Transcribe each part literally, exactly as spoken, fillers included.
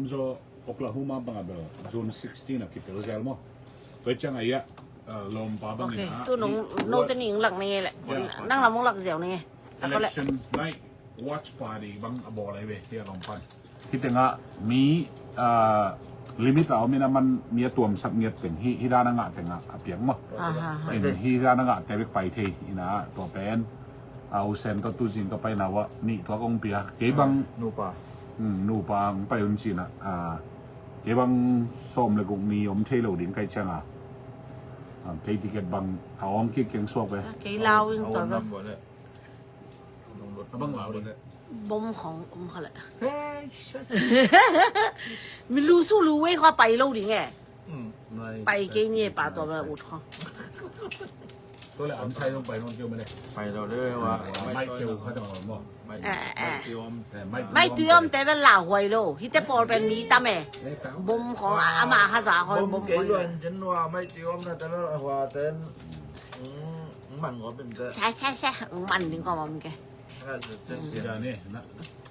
Zo Oklahoma bang a bel June sixteen a kipel zel maw. Tua ciang a ia, uh, lawmpa bang ina. Okay, tu nong, note nih ong lak ni le. Nang lam ong lak ziau ni. Election night watch party bang a bawl ahi ve, tia lawmpan. Hi tengah mi, ah, limit a om in a man mi a tuamsap ngiat teng hi, hi dan a ngah tengah a piak maw. Hi dan a ngah te bek pai thei ina tua pen. A usen tua tuzing tua pai na wa ni tua kong pia. Kei bang nupa. Hmm, nupa ang pai un cina. Ah, kei bang sawm le guk ni om thei lo ding kai ciang a. Ah, kei ticket bang a om kik keng suak ve. Kei lau in tua bek. Bom khong om kha le. Mi lu su lu wei kha pai lo ding e. Pai kei ni pa tua ba ut khong. Tua le an sai long pai long keu me le. Pai lo le wa. Mai keu kha tang mo. Mai tui om. Mai tui om te ba la huai lo. Hi te por pen mi tam e. Bom khong ama ha za khong bom kei luan jen wa mai tui om na ta lo hua ten. Man ko pen te. Sa sa sa man ding ko bom ke.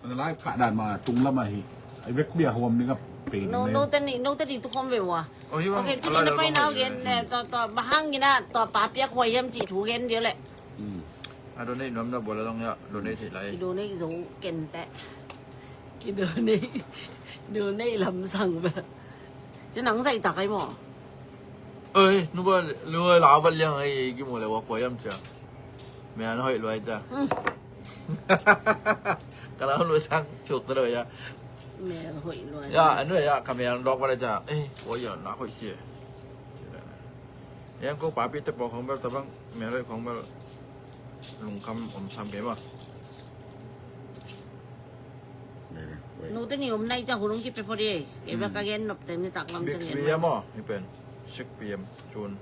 Lai kah dan ma tung lam ahi. Ai vek bia huam ni ka pe. No, no te ni, no te ni tu khom ve wa. Okay, tu ni na pai nau gen, to, to, bahang gina, to, pa piak huai yam ci thu gen dia le. A donate nuam na bola dong ya, donate thei lai. Ki donate zo ken te. Ki donate, donate lam sang ba. Ina nang zai ta kai mo. Oi, nu ba lu la ba liang ai ki mo le wa ko yam cha. Me an hoi luai cha. Ka la lu sang chuk ta ya. Me an hoi luai. Ya, anu ya ka me an dok ba le cha. Eh, ko ya na hoi sia. Yang ko papi te po khong bel tabang me hoi khong bel lungkam om sam ke ba. Note ni om nai cha hulung ki pe pho di. Eba ka gen nop te ni tak lam cha ngen. Big Sbi mo, hi pen six P M June,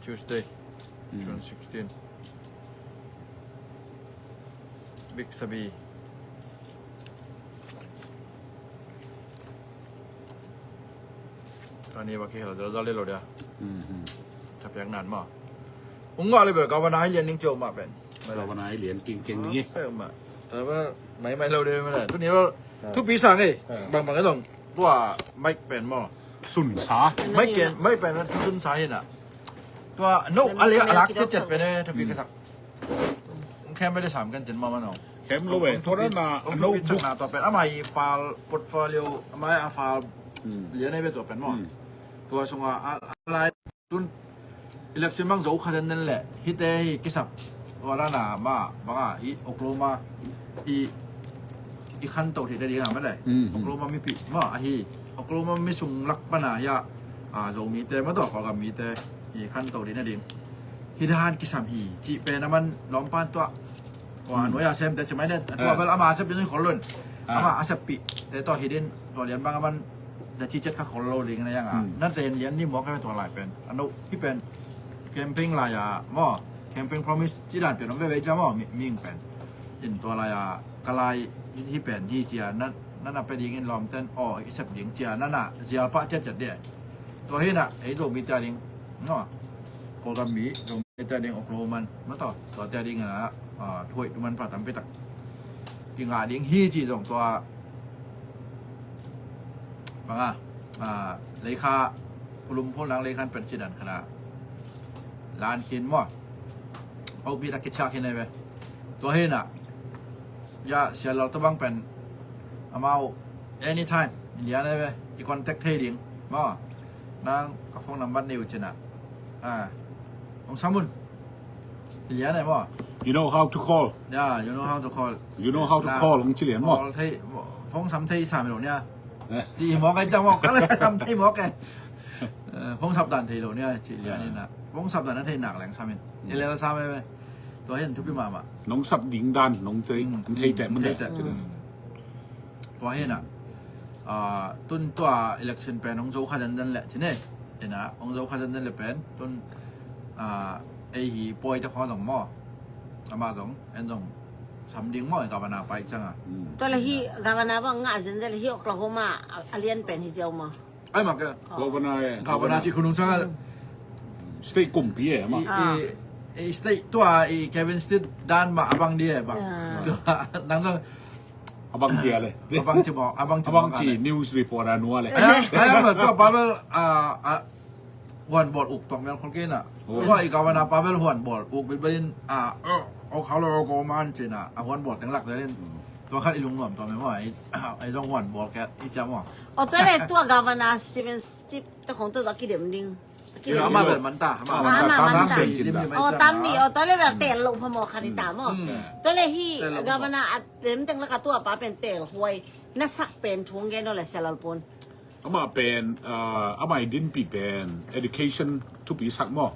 Tuesday, June sixteen. Big Sbi. Ani ba ki hel dal dal lo dia. Ka piak nan ma. Ung nga le be ka ba nai lian ning cio ma pen. Ka ba nai lian king king ni. Pe ma. Ta ba mai mai lo de ma. Tu ni ba. Tu pi sang e. Bang bang dong. Tua mai pen mo. Sun sa. Mai ken mai pen tu sun sa hi na. Tua no ale alak chet chet pen e tu pi ka sak. Khem bel sam kan cin ma ma no. Khem lo ve. Tua na no book na tua pen ama i file portfolio ama i a file lian ai ve tua pen mo. Tua sunga a lai tun election bang zo kha den den le hite hi kisap. Tua na na ma banga i Oklahoma i i khan to thei ta ding a ma le. Oklahoma mipi ma ahi Oklahoma mi sung lak pana ya. A Zomi te ma to Kawlgam mi te i khan to ding na ding. Hi dan kisam hi cih pen a man lawmpan tuah. Kua nuai a sem te ci mai ne a tua bel ama a sep ding khol lun. Ama a sep pi te tua hi din tua lian bang a man da ci cet kha khol lo ding na yang a na ten lian ni mawk a tua lai pen a no hi pen campaign lai a maw campaign promise ci dan pen om veve ca maw ming pen in tua lai a ka lai hi pen hi cia na na pe ding in lawm ten aw i sep ding cia na na zial pah cet cet dia. Tua hi na ei Zomi tia ding no Kawlgam mi Zomi tia ding Oklahoma man ma tawh tua tia ding a thuaih tu man pa tampi tak kingah ding hi ci zong tua banga leikha pulum phul nang leikhan pen ci dan khana lan khin maw. Au bit a kichak hin ai ve. Tua hi na ya sial lal tabang pen amau anytime lian ai ve i contact thei ding maw. Nang ka phone number nei uh cina. Ah, ong samun. Lian ai maw. You know how to call. Yeah, you know how to call. You know how to call ong ci lian maw. Call thei phone sam thei sam lo nia. Ti maw kai cang maw ka la sam thei maw kai. Phone sap dan thei lo nia ci lian ina. Phone sap dan thei nak leng sam in. Ilel sam ai ve. Tua hin thupi mama. Nong sap ding dan nong thei thei te mun thei te. Tua hi na tun tua election pen ong zo kha den den le cine ina ong zo kha den den le pen tun ei hi poi te kho dong maw ama dong en dong sam ding maw ka bana pai changa. Tua le hi gavana bang nga zen le hi Oklahoma a lian pen hi jeu maw. Ai mak ke. Governor eh. Governor ci khunung changa. State kumpi eh ama. I state tua i Kevin State dan ma abang dia bang. Tua nang dong A bang ci a le. A bang ci mawk, a bang ci mawk a le. News report a nua le. Ai, ai, ma tua pa bel, a, a, huan bawl uk tuak mel khol kei na. Tua i governor pa bel huan bawl uk bilbel in, a, o, o khalo o ko man ci na, a huan bawl teng lak zel in. Tua khat i lungnuam tua mel maw, ai, ai zong huan bawl kei i ciam maw. O tua le tua governor Stephen Steve te khong tua zak kidem ding. Ina ama bel man ta, ama bel man ta. Tam ni, lim lim. O tam ni, o tua le bel tel lo pha maw khat i ta maw. Tua le hi governor a lem teng laka tua pa pen tel huai na sak pen thu hong gen o le Sia Lal Pun. Ama pen, ah, ama i dinpi pen education thupi sak maw.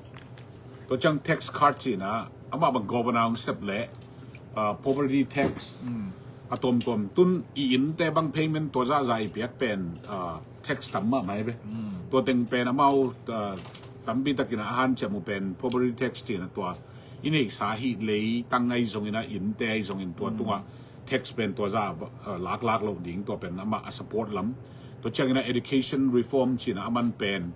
Tua ciang tax cut cihna, ama bang governor hong sep le, ah, poverty tax a tuamtuam tun i innte bang payment tua zahzah i piak pen, ah, tax tam mahmah hi ve. Tua teng pen amau, ah, tampi takin a hanciam uh pen poverty tax cihna tua i neihsa hi lei tang ahi zongin a innte ahi zongin tua tungah tax pen tua za, uh, laklak loh ding tua pen amah a support lam. Tua ciangin a education reform cihna a man pen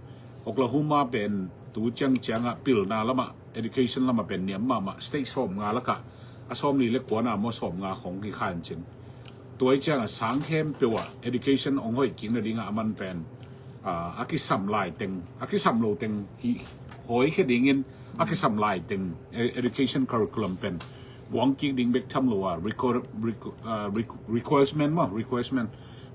Oklahoma pen tu ciang ciangah pilna lamah education lamah pen niam mahmah state sawmnga lakah a sawmli le kuana maw sawmnga khong kikhan cin. Tua i ciangah sang khempeuh ah education hong hoih kik nadingah a man pen, ah, a kisam lai teng, a kisam lo teng hi hawi khe dingin a kisam lai teng, e-, education curriculum pen guang kik ding bek tham lo a requir-, requ-, ah, requ-, requirement maw, requirement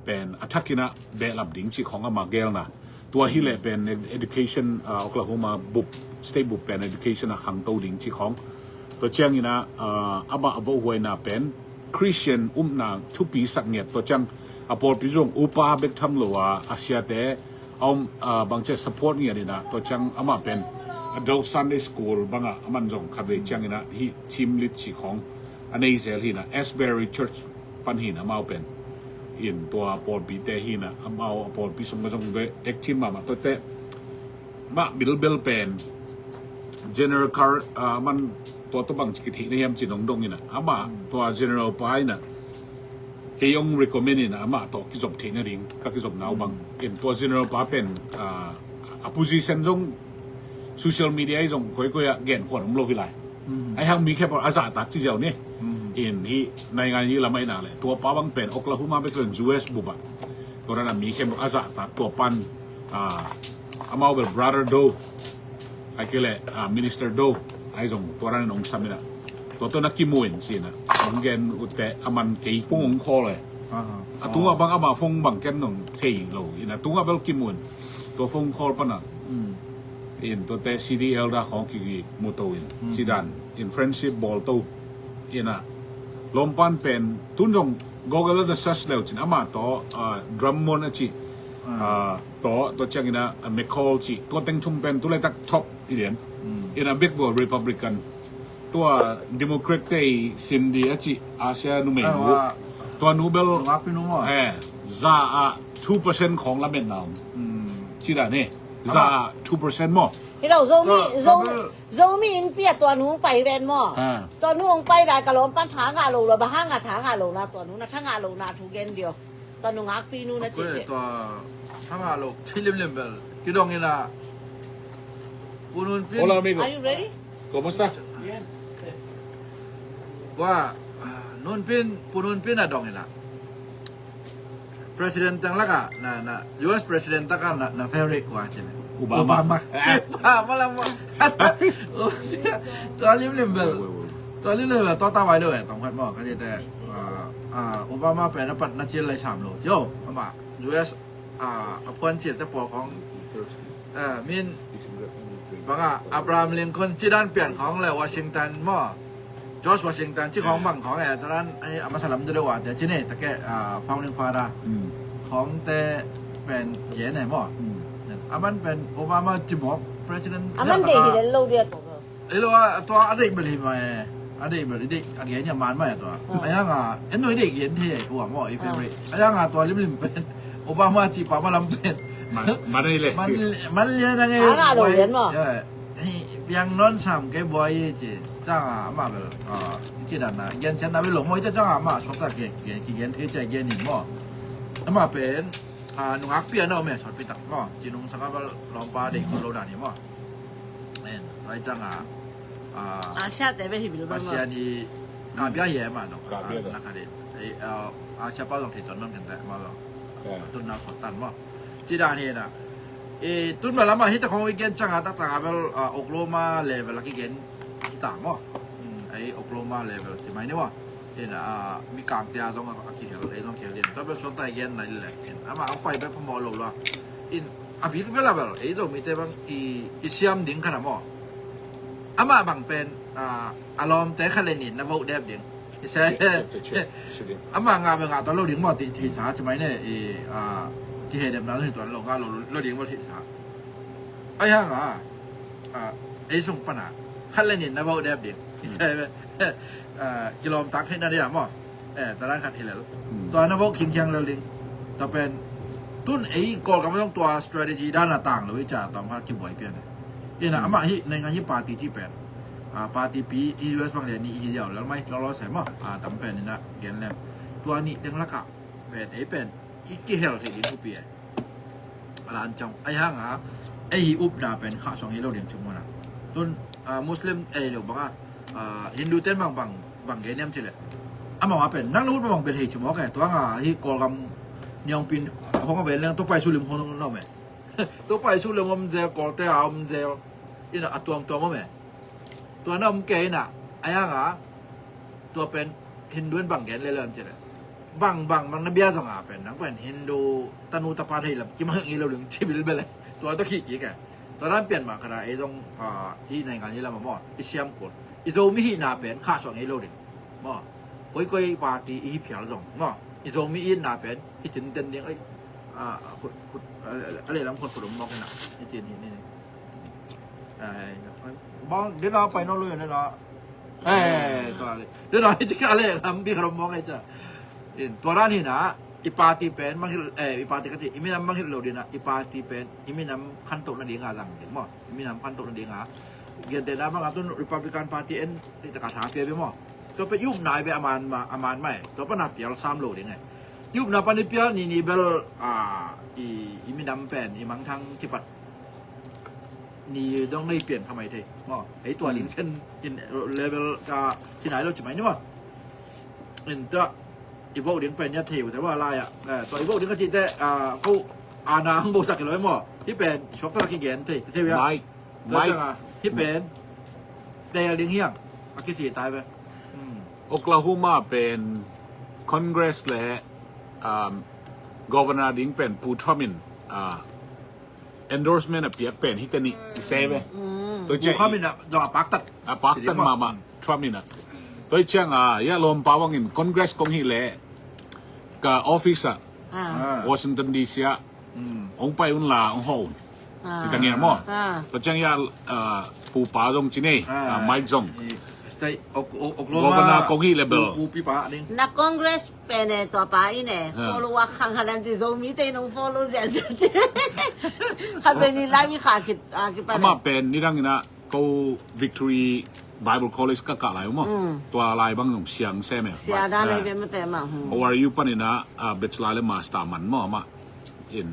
pen a thakin a behlap ding cih khong ama gelna. Tua hi leh pen ed-, education, ah, Oklahoma bup, state bup pen education a khangto ding cih khong. Tua ciangin a, ah, amah a vohuaina pen Christian upna thupi sak ngiat tua ciang a pawlpi zong upa bek tham lo a, a siate a om, ah, bangcia support ngiat in a, tua ciang amah pen adult Sunday school bangah a man zong khatvei ciangin a hih team lead cih khong a nei zel hi in a, Asbury Church pan hi in a, amau pen in tua pawlpite hi in a, amau a pawlpi sung a zong ve active mahmah tuate mah bilbel pen General Car, ah, man tua tua bang ci kitheihna hiam ci nong dong in a, amah tua General pa in a kei hong recommend in a, amah tawh kizop theihna ding ka kizopna uh bang in tua General pa pen, ah, a position zong social media i zong koikoi ah gen khuan om lo hi lai. Ai hang mi khempeuh a zahtak ci ziau ni. In hih naingan i lamah i nak leh tua pa bang pen Oklahoma bek pen U S bup ah tua dan a mi khempeuh a zahtak tua pan, ah, amau bel Brother Doe ai kei leh, ah, Minister Doe ai zong tua dan in hong sam in a, tua tua na kimu in ci in a hong gen utte a man kei phone hong call e. A tungah bang ama phone bang ken nong thei lo in a tungah bel kimu in tua phone call pan a in tuate C D L da khong kikimuto in ci dan in friendship bawl to in a lawmpan pen tun zong Google na search leu cin amah tawh, ah, Drummond a ci, ah, tawh tua ciangin a, ah, McCaul ci tua teng thum pen tu laitak top i lian in a bek bua Republican. Tua Democrat te i Cindy a ci Asia numei nu. Tua nu bel za ah two percent khong lametna om ci dan he. Za ah two percent maw. Hi lo Zomi, Zomi, Zomi innpi ah tua nu hong pai ven maw. Tua nu hong pai lai ka lawmpan tha ngah lo lo, bang hang a tha ngah lo na, tua nu na tha ngah lo na thu gen dio. Tua nungakpi nu na ci. Tua tha ngah lo thei limlim bel kidong in a. Pu Nun Pin. Hola, amigo. Are you ready? ¿Cómo está? Wa, Nun Pin, Pu Nun Pin a dong in a. President teng laka na, na U S president taka na, na favorite kua cin. Obama. Obama. Obama la mo. Tua limlim bel. Tua limlim bel tua tawai lo e tong khat mo kati te. Ah, ah, Obama pen a pat na cil lai sam lo. Jo, ama U S, ah, a puan cil te pawl khong, ah, min banga Abraham Lincoln ci dan pian khong le Washington mo. George Washington ci khong bang khong e, tua dan a masa lam deuh deuh a te ci ne, ta ke, ah, founding father khong te pen ye ne mo. A man pen Obama ci mawk president. A man deih hi lel lo dia ko. Ei lo a tua a deih bel hi mai. A deih bel i deih a gen ya man mai a tua. A yang a en noi deih gen the ko a mo i favorite. A yang a tua lim lim pen Obama ci pa ma lam pen. Man, man ei le. Man, man lian a nge. A nga lo lian mo. Piang non sam ke buai ci. Cang a ama bel, ah, ci dan na gen cian na bel lo mo ci cang a ama sok ta ke, ke, ki gen thei ci gen in mo. Ama pen, ah, nungak pian a om e sawt pi tak mo. Ci nung sak a bel lawmpa dei ko lo dan hi mo. En, rai cang a, ah, Asia te bel hi bil bel mo. Asia ni ka bia ye ma dong. Ka bia dong. Na ka de. Ah, ah, siapa zong thei tuan man kan ta ma lo. Tun na khot tan maw. Ci dan hi na. I tun bel amah hita khong weekend ciang a taktak a bel, ah, Oklahoma level a kigen hita maw. Hmm, ei Oklahoma level ci mai ni maw. Hi na, ah, mi kang tia zong a kihel, ei zong kihel in. Tua bel suan ta i gen nai lek in. Amah ang pai bel phamawh lo lo a. In a bik bel a bel ei Zomite bang i, i siam ding khat a maw. Amah bang pen, ah, a lawmte khat le nih na vote dep ding. I se. Ama ngah bel ngah tuan lo ding maw, ti theisa ci mai ne, i, ah, kihedemna hi tuan lo, ngah lo, lo ding maw theisa. Ai hang a, ah, ei sung pana khat le nih na vote dep ding. I se, ah, kilawmtak theihna dia maw. Eh, tua dan khat hi lel. Tua na vote khingkhiang lel ding. Tua pen tun ei Kawlgam zong tua strategy dan a tang lo i ca tawm khat kibuai pian. Ina amah hi, nei ngai hi party ci pen. Ah, party pi hi U S bang le nih hi ziau lel mai, lo lo se maw. Ah, tam pen ina gen lem. Tua nih teng laka pen, ei pen i kihel thei ding thupi e. A lan ciang ai hang a, ei hi upna pen khah suang ei lo ding ci mawna. Tun, ah, Muslim ei lo bang a, ah, Hindu ten bang bang bang gen niam ci le. Amau a pen nang lo up bang bel hei ci mawk e. Tua nga hi Kawlgam niang pin khong a ven leng tua pai su lim khong na me. Tua pai su lim om zel, Kawlte a om zel. Ina a tuamtuam om e. Tua na om kei na, ai hang a, tua pen Hindu in bang gen le lem ci le. Bang bang bang na bia zong a pen nang pen Hindu tanu tapa thei lam kimang i lo ling ci bilbel e. Tua tua khih kik e. Tua dan pian mah khat a ei zong, ah, i naingan i lam a maw, i siam kul. I Zomi hihna pen khah suang ei lo ding maw. Koikoi party i hi phial zong maw, i Zomi i itna pen i tinten ding. Ai, ah, khut, khut, ah, a le lam khut khut om mawk hi na. I tin hi ni ni. Ai, bang, dia na pai no lo ya na. Eh, tua le. Dia na hi ci ka le lam bi ka lo mawk ai ca. In, tua dan hi na, i party pen mangngilh, eh, i party ka ci, i minam mangngilh lo ding a, i party pen i minam khantoh nading a zang ding maw. I minam khantoh nading a. Gentehna bang a tun Republican Party en, ni taka tha pia be maw. Tua pen i upna i be a man ma, a man mai. Tua pan a pial sam lo ding e. I upna pan i pial ni ni bel, ah, i, i minam pen i mangthang kipat ni dong nei pian kha mai thei maw. Ei tua ding sen in level ka kinai lo ci mai ni maw. In tua i vote ding pen ya thei u te wa lai a. Eh, tua i vote ding ka ci te, ah, ko ana hang bo sak lo maw. Hi pen suak ta ki gen thei, thei ya. Mai, tua mai. Ciang a, hi pen tel ding hiang a ki ci tai be. Hmm. Oklahoma pen Congress le, um, Governor ding pen Pu Trump in, ah, endorsement a piak pen hite nih i se ve. Tua ciang Pu Trump in a dong a paktat. A paktat mahmah Trump in a. Tua ciang a, ya lawmpa bangin Congress kong hih leh ka office ah, Washington D C ah, hong pai un la, hong hawh un. Hi ta ngiat maw. Tua ciang ya, ah, pupa zong ci nei, ah, Mike zong. State, Oklahoma. Governor kong hih leh bel. Pu, pu pipa ding. Na Congress pen e, tua pa in e, follow a khang hanan ci Zomi te nong follow zia zia ci. Kha pen ni lai mi kha kit, ah, kit pa. Ama pen ni dang ina ko Victory Bible College ka kah lai maw. Tua lai bang zong siang sem e. Sia dan lai be mate ma. O R U pan ina, ah, bachelor le master man maw ama. In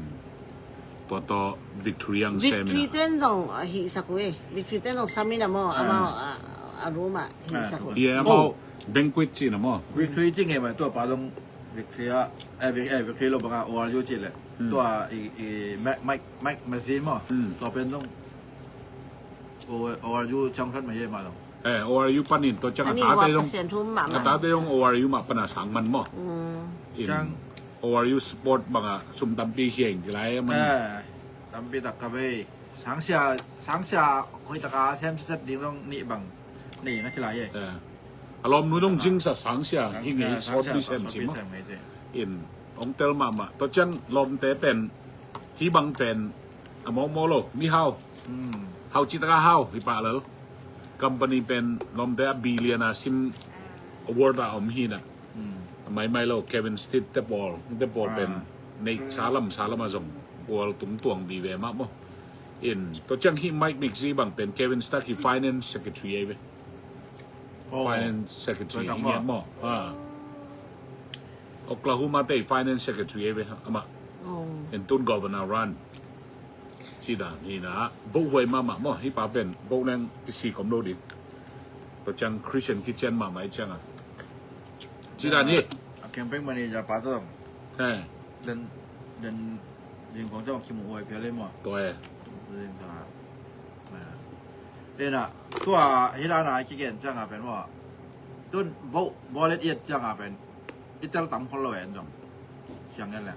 tua tawh Victory ang sem ina. Victory ten zong, ah, hih sak uh e. Victory ten zong sam ina maw, amau, ah, a room ah hih sak uh. Yeah, amau banquet ci na maw. Victory ci nge ma tua pa zong Victory a, eh, Vic-, eh, Victory lo bang a O R U ci le. Tua i, i Mike, Mike, Mike Mazin maw. Tua pen zong O R U ciang khat ma ye ma zong. Eh, O R U panin tua ciang a tate zong, a tate zong O R U mah pana sang man maw. In ciang O R U support banga sum tampi hieng ci lai man. Eh, tampi tak ka bei. Sangsia, sangsia hoih taka sem sep ding zong nih bang nei nga ci lai e. Eh. A lawmnu zong zingsa sangsia hi ngei sawtpi sem ci maw. In hong tel mahmah. Tua ciang lawmte pen hih bang pen a mawkmawk lo. Mihau. Hau citaka hau hi pah lel. Company pen lawmte a billion a sim world a om hi na. Maimai lo Kevin Steed te pawl, te pawl pen neih salam, salam a zong pawl tungtuang vive mah maw. In tua ciang hih Mike Mixi bang pen Kevin Stark hi finance secretary ei ve. Finance secretary hi ngiat maw. Oklahoma te finance secretary ei ve amah. In tun governor run. Ci dan hi na, vote huai mahmah maw, hih pa pen vote leng kisi kom lo ding. Tua ciang Christian kitchen mahmah hi ciang a. Ci dan hi. A Campaign manager pa tawh. He. Den, den, den kong tawh kimu huai pia le maw. Tua e. Den ka. Ena, tua, hi dana kigen cianga pen maw. Tun, vote, bawlet iat cianga pen. I tel tam khol lo en zong. Siang en le.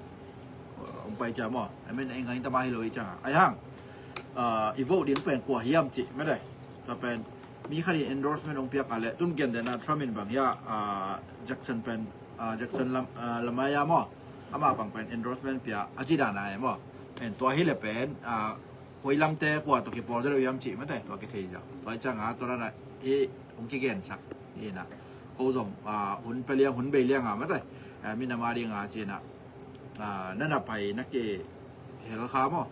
Ong pai cia maw. I mean, eng ngai tama hi lo i cianga. Ai hang. Ah, i vote ding pen kua hiam ci, mede. Tua pen, mi khat in endorsement ong piak a le, tun gen dena Trump in bang hia, ah, Jackson pen, ah, Jackson Lam-, ah, Lamaya maw. Ama bang pen endorsement pia, a ci dana e maw. En tua hi le pen, ah, hoi lamte kua tawh kipawl de lo hiam ci, mete, tua kithei zia. Tua i cianga, tua dana, i ong kigen sak, i na. Ko zong, ah, hun pe liang, hun bei lianga, mete. Ah, mi nama dinga, ci na. Ah, nana pai na ke hel kha maw.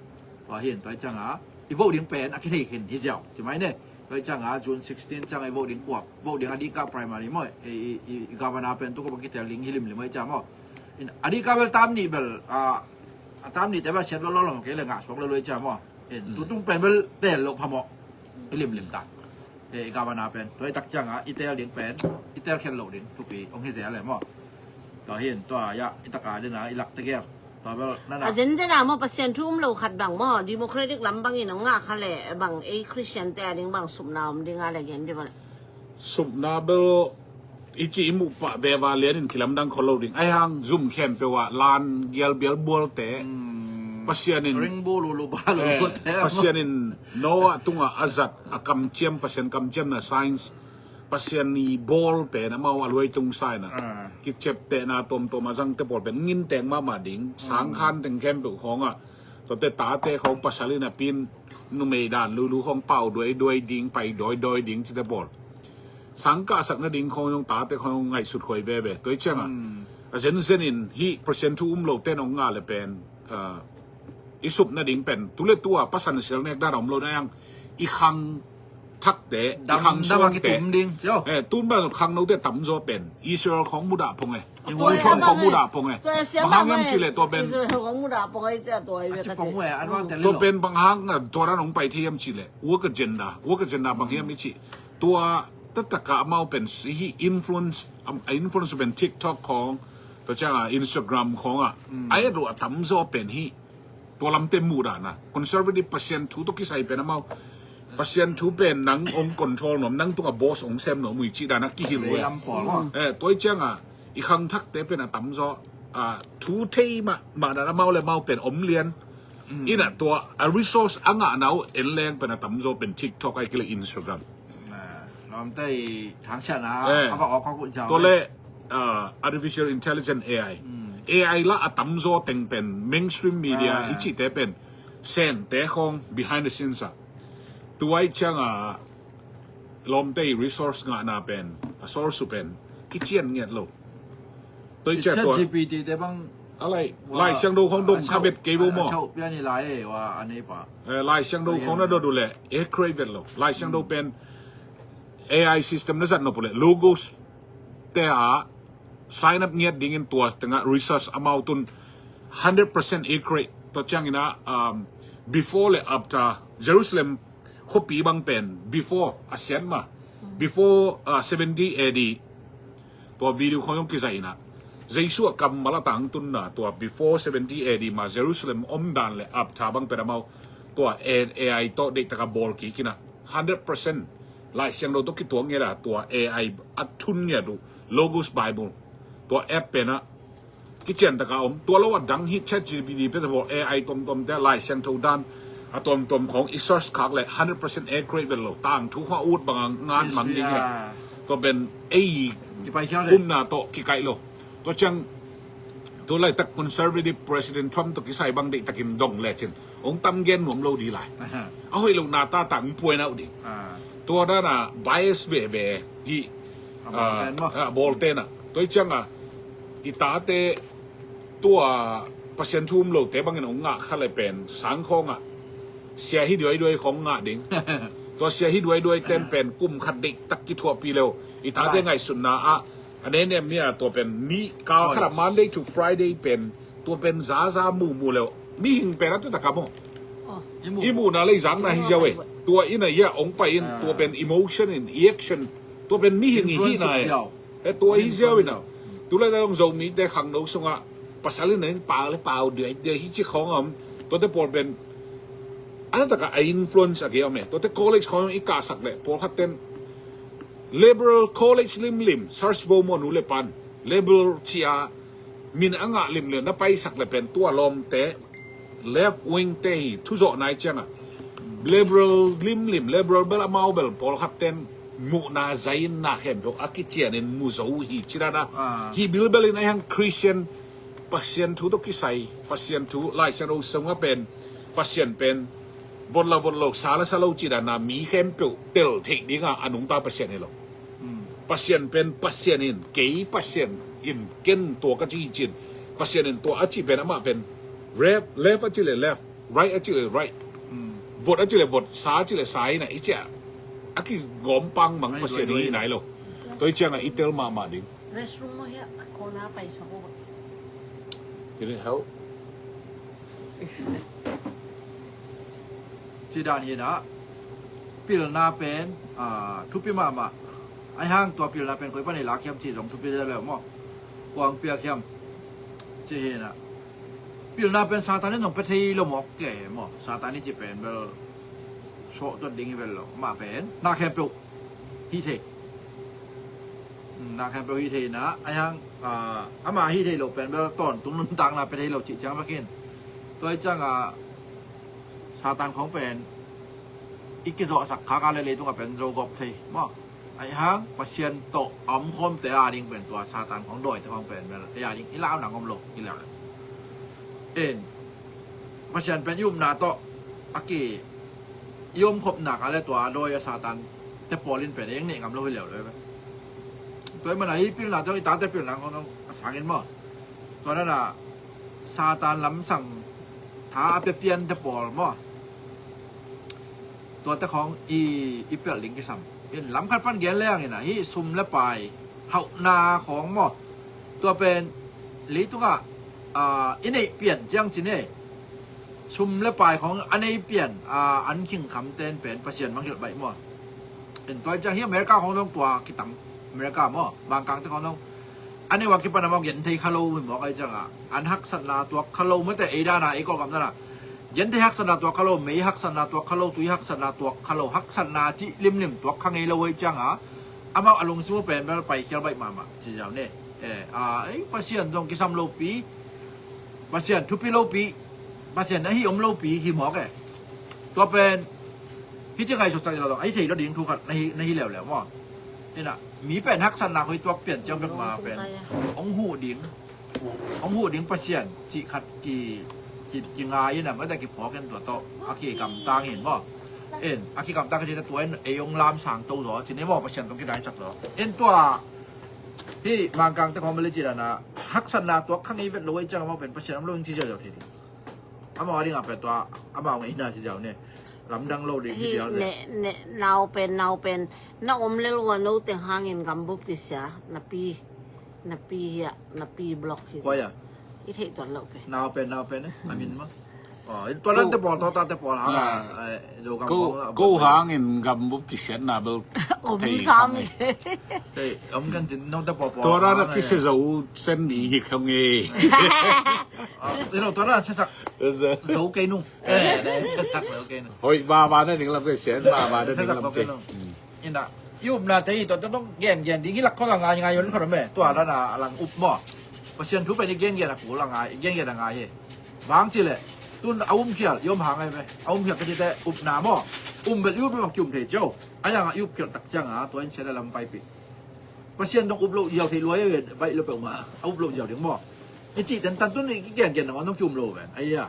Tua hin, tua i cianga, i vote ding pen, a kithei khin, hi ziau. Ci mai ne. Tua i cianga, June sixteen cianga, i vote ding kuak. Vote ding a dika primary maw. I, i, i, i governor pen, tu ko bang kitel ding, hi limlim, i cianga maw. In, a dika bel tam ni bel, ah, a tam ni te bel siat lo lo lo, ke le nga suak lo lo i cianga maw. In, tutung pen bel tel lo pha maw. Hi limlim ta. E, i governor pen. Tua i tak cianga, i tel ding pen, i tel khen lo ding. Tupi, ong hi zel le maw. Tua hin, tua ya, i taka dena, i lak tegel. Tua bel, nana. A zenzen a maw Pasian thu um lo khat bang maw, Democratic lam bangin ong ngah kha le, bang ei Christian te a ding bang supna om ding a le gen di maw. Supna bel, i ci i muh pah veva lianin kilamdang khol lo ding. Ai hang zum khempeuh ah, lan gial bial bualte. Pasian in, ringbu lulu ba lulu te. Pasian in Noah tungah a zat, a kamciam, Pasian kamciamna science. Pasian i bawl pen amau a luai tung sa ina. Kiciaptehna tuamtuam a zangte pawl pen nginteng mahmah ding. Sangkhan teng khempeuh khawngah. Tuate tate khawng pasal in a pin numei dan lulu khawng pau duaiduai ding, pai dawidawi ding cite pawl. Sangkahsak nading khawng zong tate khawng ngaihsut huai veve. Tua i ciangah. A zenzen in hih Pasian thu um lote nong ngah le pen. Ah, i sup nading pen. Tu le tua pasan sial nek dan a om lo na yang. I khang thakte, i khang suangte. Eh, tun ban khang note tamzaw pen Israel khawng mudah pong e. Tua Trump khawng mudah pong e. Bang hang hiam cih leh tua pen. Israel khawng mudah pong e, tua i a ci pong e, an vang tel lo. Tua pen bang hang, ah, tua dan hong pai thei hiam cih leh. Work agenda, work agenda bang hiam i cih. Tua taktak a amau pen hih influence, am, a influence pen TikTok khawng, tua ciangah Instagram khawngah. A et uh a tamzaw pen hih. Tua lamte muh dan a. Conservative Pasian thu tawh kisai pen amau. Pasian thu pen nang ong control nuam, nang tungah boss ong sem nuam uh hi cih dan a kihilh uh e. Eh, tua i ciangah, i khangthakte pen a tamzaw, ah, thu thei mahmah dan amau le amau pen om lian. Ina tua, a resource a ngahna uh en leng pen a tamzaw pen TikTok ahih kei leh Instagram. Lawmte i thangsiahna a va awk awk uh ciang. Tua le, ah, artificial intelligence, A I. A I lah a tamzaw teng pen mainstream media i cihte pen sente khawng behind the scenes ah. Tua i ciangah lawmte i resource ngahna pen, a source uh pen kician ngiat lo. Tua i ciang tua. ChatGPT te bang. A lai, Lai Siangtho khawng dong kha vet kei vo maw. A chauh pian i lai e, wa a nei pa. Eh, Lai Siangtho khawng na dot uh leh, accurate vet lo. Lai Siangtho pen A I system na zat nop uh leh, logos te ah sign up ngiat dingin tua tengah research amau tun hundred percent accurate. Tua ciangin ah, um, before le after, Jerusalem khuapi bang pen, before, a sian mah. Before, uh, seventy A D. Tua video khawng zong kizaih ina. Jesu a kammal a tangtunna, tua before seventy A D mah Jerusalem om dan le after bang pen amau. Tua A I tawh deihtak a bawl kik ina. Hundred percent. Lai Siangtho tawh kituak ngiat a, tua A I a thun ngiat uh. Logos Bible. Tua app pen ah. Kician taka om. Tua lo a dang hi ChatGPT pia te bawl A I tuamtuam te Lai Siangtho dan. A tuamtuam khawng i search khak le hundred percent accurate vet lo. Tangthu khawng a ut bang a ngan mang ding hi. Tua pen ei umna tawh kikaih lo. Tua ciang tu laitak conservative President Trump tawh kisai bang deihtakin dong lecin. Ong tam gen nuam lo di lai. A hoih lo na ta ta ong puai nau di. Tua dana bias veve hi. A bawl pen maw. A bawl tena. Tua i cianga i tate tua Pasian thu um lote bangin ong ngah kha le pen sang khawngah. Sia hi duaiduai khawng ngah ding. Tua sia hi duaiduai ten pen kum khat deihtak kithuahpih leu. I tate ngaihsutna ah. A nenem ni a tua pen mi kal khat a Monday to Friday pen tua pen zaza mumu leu. Mihing pen a tu taka maw. I muhna lei zangna hi ziau e. Tua ina ia ong pai in tua pen emotion in action. Tua pen mihing i hihna e. E tua hi ziau ina. Tulai ta zong Zomite khangno sungah pasal in nen pau le pau diai diai hi ci khawng om. Tuate pawl pen a takah a influence a gei om e. Tuate college khawng i kahsak le pawlkhat ten liberal college limlim, search vo maw nu le pan, liberal cia min a ngah limlim na paisak le pen tua lawmte left wing te hi thuzawh nai ciangah liberal limlim, liberal bel amau bel pawlkhat ten muhna zainna khempeuh a kicianin mu zo uh hi ci dana. Hi bilbelin a hiang Christian Pasian thu tawh kisai, Pasian thu Laisiangtho sungah pen Pasian pen vot la vot lo, sa la sa lo ci dana mi khempeuh tel theih dinga a nungta Pasian hi lo. Pasian pen Pasian in, kei Pasian in ken tua ka ci hi cin. Pasian in tua a ci pen amah pen left, left a ci le left, right a ci le right. Vot a ci le vot, sa a ci le sa hi na i ciah a kigawm pang mang Pasian hi nai lo. Tua hi ciangah i tel mahmah ding. Restroom maw hiah a corner pai sa ko. You need help? Ci dan hi na pilna pen thupi mahmah. A hiang tua pilna pen koi pan i lak hiam ci zong thupi le maw. Kuang piak hiam ci hi na. Pilna pen Satan in zong pia thei lo mawk ke maw. Satan in ci pen bel sawh tuat ding hi vel lo. Mah pen na khempeuh hi thei. Na khempeuh hi thei na a hiang ama hi thei lo pen bel tawntung nuntakna pia thei lo cih ciang bakin. Tua hi ciangah Satan khawng pen i kizawhsak khaka le leitungah pen zo gawp thei maw. A hiang Pasian tawh a omkhawmte a ding pen tua Satan khawng dawite khawng pen bel a ding i lau nang om lo i leu le. En Pasian pen i upna tawh a ki i omkhop nak a le tua a dawi a Satan te pawl in pen eng neih ngam lo hi leu le. Tua i mana i pilna tawh i tate pilna khawng a sangin maw. Tua nana Satan lamsang tha a piapian te pawl maw. Tuate khawng i i pelh ding kisam. In lamkhat pan gen leng in a hi sum le pai hauhna khawng maw. Tua pen leitungah i neih pian ciang cin e. Sum le pai khawng a nei pian an khingkham ten pen Pasian mangngilh baih maw. In tua ciang hi America khawng dong tua kitam America maw. Mangkangte khawng dong a nei ua kipan a maw gen thei kha lo hi mawk ahi ciangah an haksatna tuak kha lo mate ei dana ei kawlkam dana. Gen thei haksatna tuak kha lo, mei haksatna tuak kha lo, tui haksatna tuak kha lo, haksatna cih limlim tuak kha ngei lo ahi ciangah amau a lungsim uh pen bel paikhial baih mahmah ci ziau ne. Ei Pasian zong kisam lopi, Pasian thupi lopi, Pasian na hi om lopi hi mawk e. Tua pen hi ci ngaihsutsak i lo zong a hi thei lo ding thu khat na hi leuleu maw. Ina mi pen haksatna khoi tuak pian ciang bek ma pen ong huh ding, ong huh ding Pasian cih khat ki ki ngai in a mate kiphawk in tua tawh a kigamtang in maw. In a kigamtang khat cih tua in ei ong lamsang to zaw cin ei maw Pasian tawh kidaisak zaw. In tua hi Mangkangte khawng mali ci dana haksatna tuak kha ngei vet lo ei ciang amau pen Pasian om lo in ci ziauziau thei ding. Amau a dingah pen tua amau ngeina ci ziau ne. Lamdang lo ding hi bial ne. Nau pen nau pen na om lel ua no teng hangin gambup kisia napi. Napi hiah napi block hi. Koi a i theih tuan loh pe. Nau pen nau pen eh a min ma. Tua lante pawl tua tate pawl hang a. Ko hangin gambup kisiatna bel om sam. Om kan tin note pawl pawl tua rana kisia zo sen ni hi khong e. Tua rana siasak zo kei nung. Siasak zo kei nung. Hoi ba ba na ding lam kei sian ba ba na ding lam kei. Ina i upna te hi tua tua gengen ding hi lak kho la ngai ngai yon kho me tua dana a lang up maw. Pasian thu pen i gengen a kul a ngai i gengen a ngai hi. Bang ci le tun a um khial i om hang ai me a um khial te te upna maw. Um bel i up bel bang ki um thei cio. A yang a i up khial tak ciang a tua in sia le lam paipih. Pasian dong up lo ziau thei luai ve baih lo peuhmah a up lo ziau ding maw. I cih tentan tun i kigengen nang on dong ki um lo ven aia.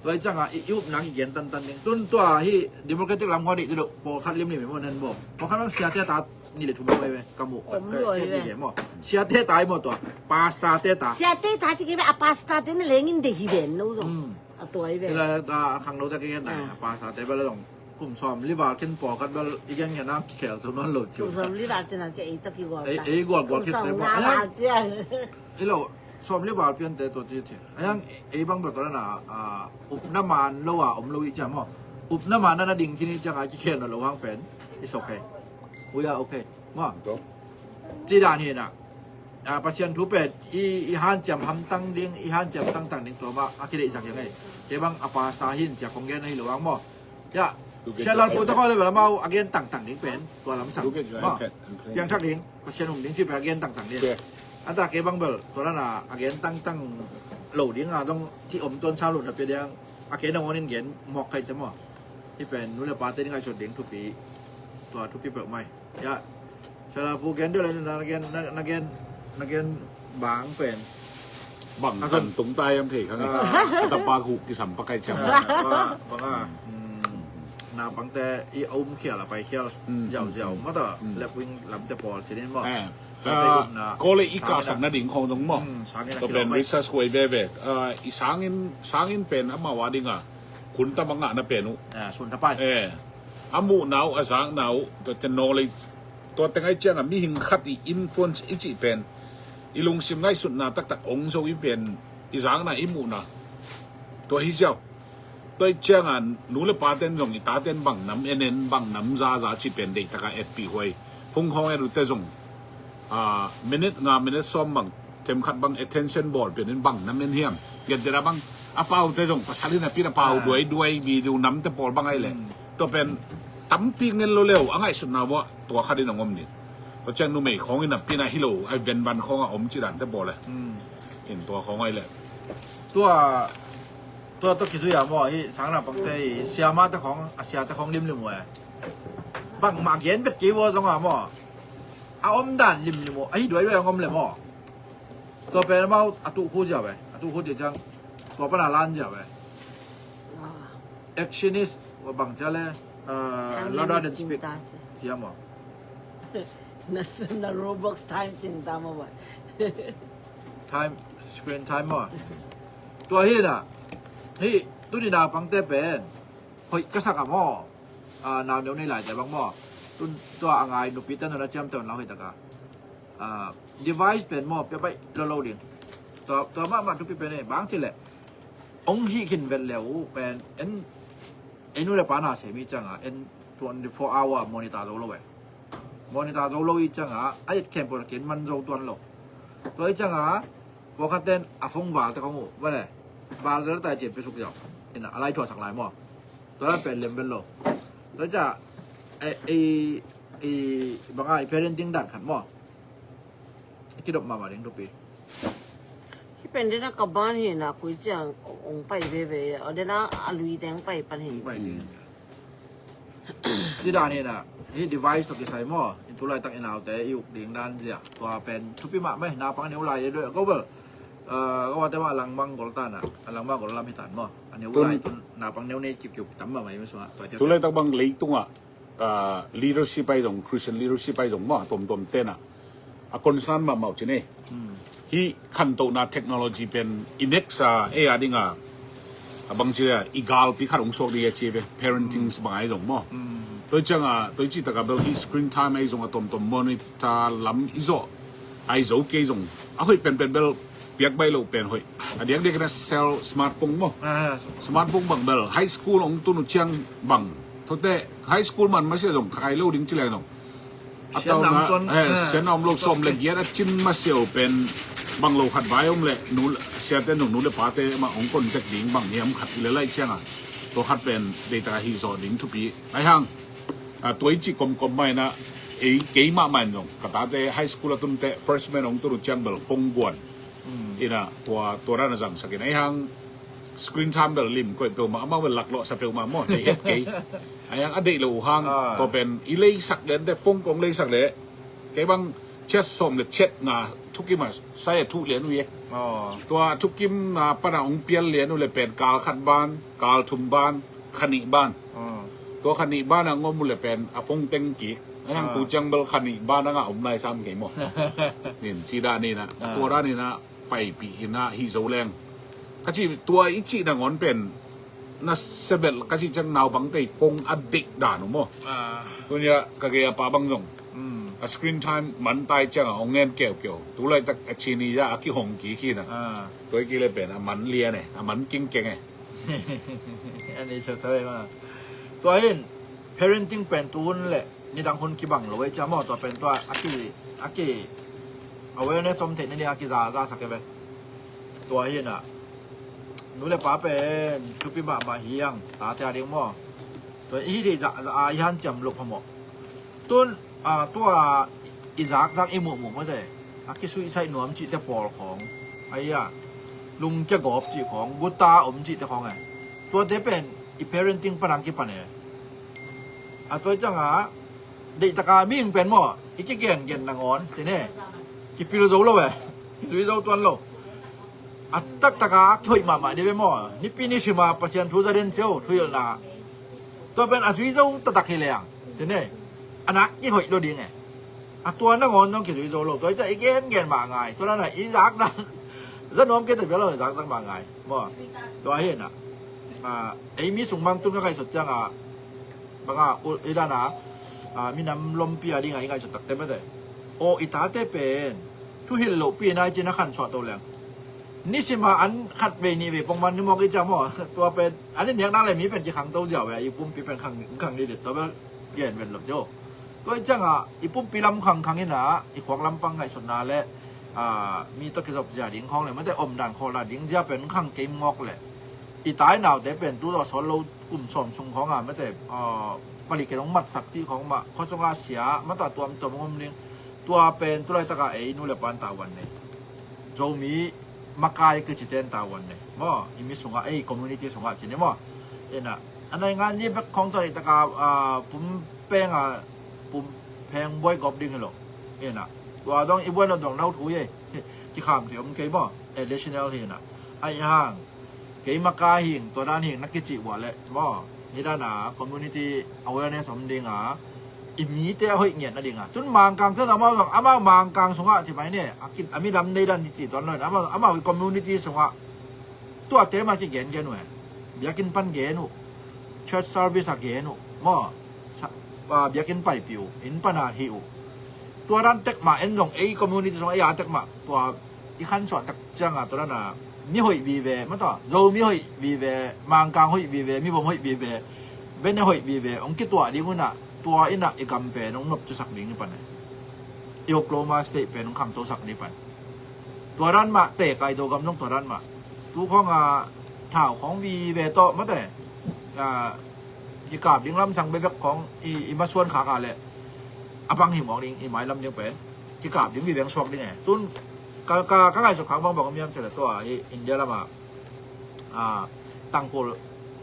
Tua i cangah i upna kigen tantan ding tun tua hi democratic lam khuan ih tu deuh pawlkhat limlim i maw nen maw pawlkhat bang siate ta ni le thum mai ve ka muh ka keti ve maw. Siate ta i maw tua pasta te ta. Siate ta ci kei ve a pasta te na lengin de hi ven lo zong. A tua i ve. Ila ta khang lo ta kei na pasta te bel zong. Kum sawm li val khin pawlkhat bel i gengen a kikhel zo nawn lo ciu. Kum sawm li val cin a kei ei ta kigual ta. Ei gual gual khin te maw. I lo sawm li val piante tua ci ci a hiang ei bang bek kawlana upna man lo a om lo i ciam maw. Upna man na na ding khin i cianga kikhel na lo hang pen i sok he. Uya ok maw. Ci dan hi na. Ah, Pasian thu pen i, i hanciam hamtang ding, i hanciam tangtang ding tua mah a kideihsak hi ing ei. Kei bang a pastor hi in cia kong gen ahi lo ang maw. Ya, Sia Lal Pu te khawng le bel amau a gen tangtang ding pen tua lamsang maw. Piangthak ding, Pasian um ding ci pen a gen tangtang ding. Anta kei bang bel tua dan a gen tangtang lo ding a dong ci om tuan sam lo na pia ding a, kei nangawn in gen mawk kha hi te maw. Hih pen nu le pate ding ngaihsut ding thupi, tua thupi peuhmah hi. Ya. Sia Lal Pu gen deuh le na gen, na, na gen, na gen bang pen. Bang kan tung tai am thei kha nge. Ah. Tapa guk kisam pakai ciang. Ah, bang a, bang a. Hmm. Naupangte i a um khial a pai khial. Hmm, ziauziau. Hmm. Mata, hmm, left wing lamte pawl ci ding maw. Eh. Tua te, ah, um na. Kawlei i kahsak nading khawng dong maw. Hmm, sangin a tua pen kilawm mai. Research huai veve. Ah, i sangin, sangin pen amau a ding a. Khun tam a ngahna pen uh. Ah, sun thapai. Eh. A muhna uh, a zakna uh, tuate knowledge, tua teng ahih ciangin mihing khat i influence i cih pen, i lungsim ngaihsutna taktak ong zo i pen, i zakna i muhna. Tua hi ziau. Tua ahih ciangin nu le paten zong i taten bang nam en en, bang nam zaza cih pen deihtakin etpih huai. Phone khawng et uh te zong, ah, minute nga, minute sawm bang, themkhat bang attention bawl pen in bang nam en hiam. Gentehna bang, a pau te zong, pasal in a pin a pau, ah, duaiduai, video namte pawl bang ahih leh. Hmm. Tua pen, tampi ngen lo leu, a ngaihsutna uah, tua khat in a ngom ni. Tua ciang numei khawng in a pin a hi lo, a venvan khawng a om ci dante pawl e. Hmm. In tua khawng ahih leh. Tua, tua tua kizui a maw, hih sang naupangte, siamate khawng, a siate khawng limlim uh e. Bangmah gen vet kei uh zong a maw. A omdan limlim uh, ahi duaiduai a om le maw. Tua pen amau a tuh khu ziau e, a tuh khu ziau ciang, tua pan a lan ziau e. Ah. Actionist, ua bang cia le, uh, louder than speak. Time limit cing ta cia. Cia maw. Na, na Roblox time cing ta maw ba. Time, screen time maw. Tua hi na, hih, tuni naupangte pen, hoih ka sak a maw. Ah, nau neu nei laite bang maw. Tun, tua a ngai nupite nuna ciamteh un la hoih taka. Ah, device pen maw, pia baih lo lo ding. Tua, tua mahmah thupi pen e, bang ci leh. Ong hih khin vet leu pen, en, en u le pa na sem i cianga, en twenty-four hour monitor zo lo e. Monitor zo lo i cianga, a et khempeuh ken man zo tuan lo. Tua i cianga, pawlkhat ten a phone val te khong uh, vale. Val zel ta i cian pia suk ziau. Ina, a lai thuah sak lai maw. Tua lai pen lem vet lo. Tua cia, e, e, e, banga i parenting dan khat maw. Kidop mahmah ding thupi. Hih pen dena ka ban hi na kui ciang ong pai veve, o dena a lui teng pai pan hi. Ong pai ding. Ci dan hi na, hih device tawh kisai maw, in tulaitak i naute i uk ding dan zia. Tua pen thupi mahmah hi, naupang neu lai deuh, ko bel. Eh, ko bate mah a langmang gol tan a, a langmang gol lam hi tan maw. A neu lai tun naupang neu nei kipkiu tam mahmah hi mah sungah. Tua cia. Tulaitak bang leitungah, ah, leadership ai zong, Christian leadership ai zong maw, tuamtuam tenah. A concern mahmah uh ci nei. Hmm. Hih khantohna technology pen i next a, ei a dinga, a bang ci a, i galpi khat hong suak ding a ci ve, parenting bang ai zong maw. Hmm. Tua cianga, tua citaka bel hih screen time ai zong a tomtom monitor lam i zawh ai zo kei zong. A hoih penpen bel piak baih loh pen hoih. A diakdiak na sel smartphone maw. Ah, smartphone bang bel high school hong tun uh ciang bang. Tua teh high school man masiah zong khai lo ding ci leng zong. A sian tau na, eh, sian na om lo sawm le giat a cin masiah uh pen bang lo khat vai om le nu, siate nu, nu le pate mah hong contact ding bang hiam khat i le laih cianga. Tua khat pen deita hi zawh ding thupi. Ai hang, ah, tua i cih komkom mah inah, ei, kei mahmah in zong. Ka tate high school a tun teh, freshman hong tun uh ciang bel phone guan. Hmm. Inah, tua, tua dan a zangsak in. Ai hang, screen time bel lim koih peuhmah, amau bel laklawhsa peuhmah maw, thei het kei. Ai hang, a deih lo uh hang, ah, tua pen, i leisak den teh, phone kong leisak leh. Kei bang, chet sawm le chet nga, thukim a, sai a thuh lian uh e. Ah. Tua thukim na pana hong pial lian uh le pen, kal khat ban, kal thum ban, kha nih ban. Ah. Tua kha nih ban a ngom uh le pen a phone teng kik. A hang tu ciang bel kha nih ban a ngah om nai sam kei maw. Nin ci dan inah. Ah. Tua dan inah paipih inah hi zo leng. Ka ci tua i cih nangawn pen na sebel ka cih ciang naupang tei phone a deih dan uh maw. Ah. Tunia ka gei a pa bang zong. Hmm. A screen time man tai ciang a hong ngen keukeu. Tulaitak a cini ya a kihong kik hi na. Ah. Tua i kile pen a man lian e, a man kingkeng e. Ani sosai ma. Tua hin, parenting pen tu hun le nidang hun kibang lo e cia maw, tua pen tua a ki, a ki, Awareness om theih nading a kizazasak e ve. Tua hi inah nu le pa pen thupi mahmah hi hang, tate a ding maw. Tua i hih theih zahzah a i hanciam loh phamawh. Tun tua i zakzak i muhmuh mawte, a kisuihsaih nuam cihte pawl khawng, aia lungkia gawp cih khawng, guta om cihte khawng e. Tuate pen i parenting pan ang kipan e. A tua i ciangah deihtaka mihing pen maw, i kigengen nangawn tene kipil zo lo e. Kizui zo tuan lo. A taktaka a kihoih mahmah dih ve maw. Nipi nisima Pasian thu za den cio, thuhilhna. Tua pen a zui zo taktak hi leng tene a nak kihoih lo ding e. A tua nangawn zong kizui zo lo. Tua i ciah i gengen mah ngai. Tua dana i zakzak za nuam kei ta bia lo, zakzak mah ngai maw. Tua hi inah ei mi sung bang tun ka ngaihsut ciangah banga i dana minam lompi a dinga i ngaihsut takte mate. Aw, i tate pen thuhilh lohpi nai cin a khansuah to leng nisima an khat vei nih vei pongman ni mawk i ciah maw. Tua pen an i niaknak le mi pen kikhangto ziau ve. I pumpi pen khang, khang didit tua bel gen ven lop cio. Tua i ciangah i pumpi lam khangkhang inah i khuak lampang ngaihsutna le mi tawh kizop zia ding khawng le mate, omdan khawldan ding zia pen khang kei mawk le i tai naute pen tu tawh sawl lo kum sawm sung khawngah mate, palik kei dong matsak cih khawng mah khuasungah sia mata tuamtuam om ding. Tua pen tulaitaka ei nu le pan tavuan nei, Zomi makai kicite in tavuan nei maw. I mi sungah, ei community sungah ci ni maw. Inah a naingan ni bek khawng tua deitaka pumpenga pumpheng buai gawp ding hi lo. Inah tua dong i buai lo dong nau thu ei. Kikham thei om kei maw. Additional hi inah. Ahi hang kei maka hing, tua dan hing na kicih buah leh maw, hih dana community awareness om dinga i mite a hoih ngiat nadinga. Tun Mangkang tun amau zong, amau Mangkang sungah ci mai ne, a midam nei dan ci tuan lo in, amau, amau i community sungah tuate mah ci gengen uh e. Biakinn pan gen uh, church service a gen uh maw. Biakinn paipih uh, inn pana hih uh. Tua dan tek mah en zong ei community sungah ei a tek mah tua i khansuah tak cianga tua dana mi hoih vive mataw, Zomi hoih vive, Mangkang hoih vive, mibom hoih vive, bene hoih vive hong kituah ding unah tua inah i gam pen hong nopcisak ding i pan e. I Oklahoma State pen hong khangtosak ding i pan. Tua dan mah tekai Zogam zong tua dan mah. Tu khawngah thau khawng vive tawh mate kikap ding lamsang bekbek khawng i masuan khakha leh a bang hi mawk ding, i mailam ding pen kikap ding, viveng suak ding e. Tun ka, ka, ka ngaihsut khak bangbang om hiam cih leh tua hi India lama tangkul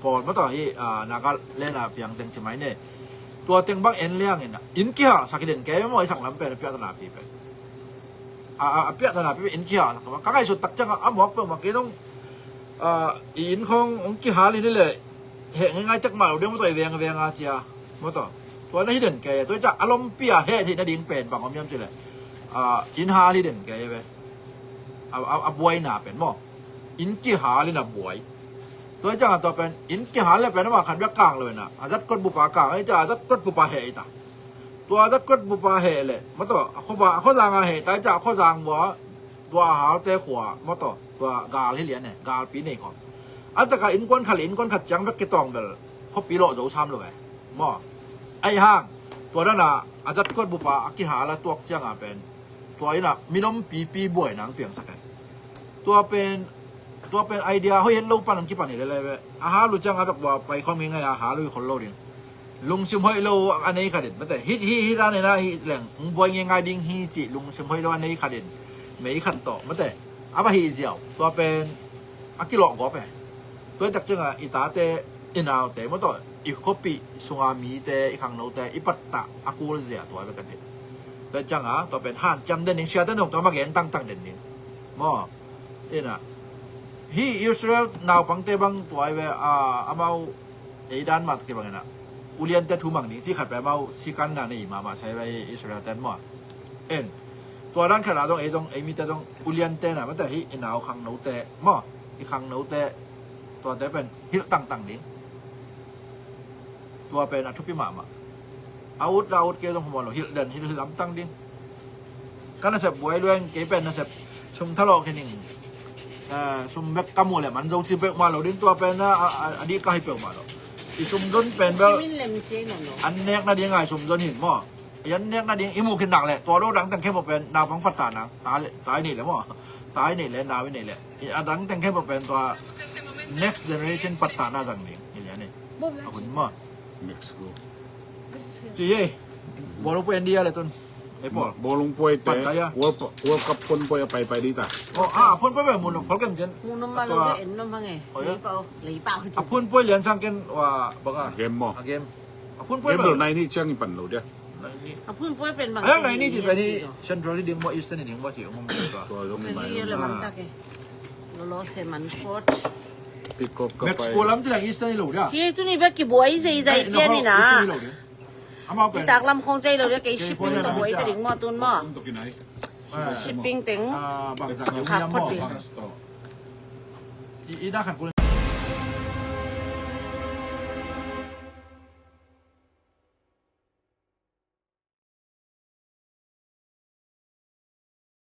pawl mataw hi Nagaland a piang teng ci mai ne. Tua teng bang en liangin inn kihalsak hi den kei maw, i sak lam pen a piahtana pi pen. A, a, a piahtana pi pen inn kihalsak ka ngaihsut tak ciangah a mawk peuhmah kei dong i inn khawng hong kihal hi ni leh heh ngeingai tek mah lo ding mataw, i vengveng a cia mataw. Tua na hi den kei a, tua i ciah a lompi a heh theih nading pen bang om hiam cih leh inn hal hi den kei a ve. A, a, a buaina pen maw, inn kihal in a buai. Tua i ciangah tua pen inn kihal le pen amah khat bek kang lo inah a zatkot bupa kang i ciah a zatkot bupa heh i ta. Tua zatkot bupa heh leh mataw a khuazang a heh ta i ciah a khuazang vua tua a halte khua mataw tua gal hi lian e, galpi nei khawm. A taka innkuan khat le innkuan khat ciang bek kitawng bel khuapi lawh zo sam lo e maw. Ahi hang tua dana a zatkot bupa a kihal a tuak cianga pen tua inah milom pipi buaina ang piangsak e. Tua pen, tua pen idea hoih het lo pan ang kipan hi lele ve. A hal uh ciang a vek vua pai khawm hi ngai a hal uh hi khol lo ding. Lungsim hoih lo a nei khat in mate hi, hi, hi dan inah hi leng hong buai ngeingai ding hi cih lungsim hoih lo a nei khat in mei khat tawh mate a va hih ziau. Tua pen a kilawh gawp e. Tua i tak ciangah i tate i naute mataw i khuapih sunga mite i khangnote i pattah a kul zia tua bek a ti. Tua ciangah tua pen hanciam den ding, siate nong tua ma gen tangtang den ding maw. Inah hi Israel naupangte bang tua i ve amau ei dan mah kibang inah uliante thumang ding cih khat pen amau sikanna nei mahmah sai ve hi Israel ten maw. En tua dan khatna dong ei dong ei mite dong uliante na mate hi i nau khangnote maw, i khangnote tuate pen hilh tangtang ding. Tua pen a thupi mahmah. A ut la ut kei zong humawh lo, hilh den, hilh, hilh lamtang ding. Ka nasep buai lueng kei pen nasep sum thalawh kei ning. Sum bek ka muh leh man zo ci bek mah lo ding, tua pen a dih ka hi peuhmah lo. I sum zon pen bel an nek nading ngai sum zon hin maw. Yan nek nading i muh khin nak leh tua lo dang teng khempeuh pen naupang pattahna, ta le, ta i neih leh maw, ta i neih leh, nau i neih leh, a dang teng khempeuh pen tua next generation pattahna zang ding hi leh ni. A hun maw. Mexico. Ci ye. Bawlung puai India le tun. Ei Paul. Bawlung puai te. Pattaya. World Cup, World Cup phone puai a pai pai di ta. Oh, ah, phone puai pai mun Paul kem jen. Mun nom ma lo de en nom hang e. Oh, ya. Lei pau, lei pau. A phone puai lian sang ken wa bang a. Game maw. A game. A phone puai pai. Game lo nai ni ciang i pan lo dia. Nai ni. A phone puai pen bang. Ayang nai ni ci pen hi. Central ding maw, Eastern ding maw ci ngom. Tua lo ni mai. Lo lo se man coach. Pick up ka pai. Mexico lam ci lang Eastern lo dia. Hi tu ni bek ki buai zai zai pian ni na. Eastern lo dia. Amau pen. Nitak lam khong cai lo dia kei shipping ka buai ta ding maw tun maw. Shipping teng. Khak phot ding. I, i dah khat kul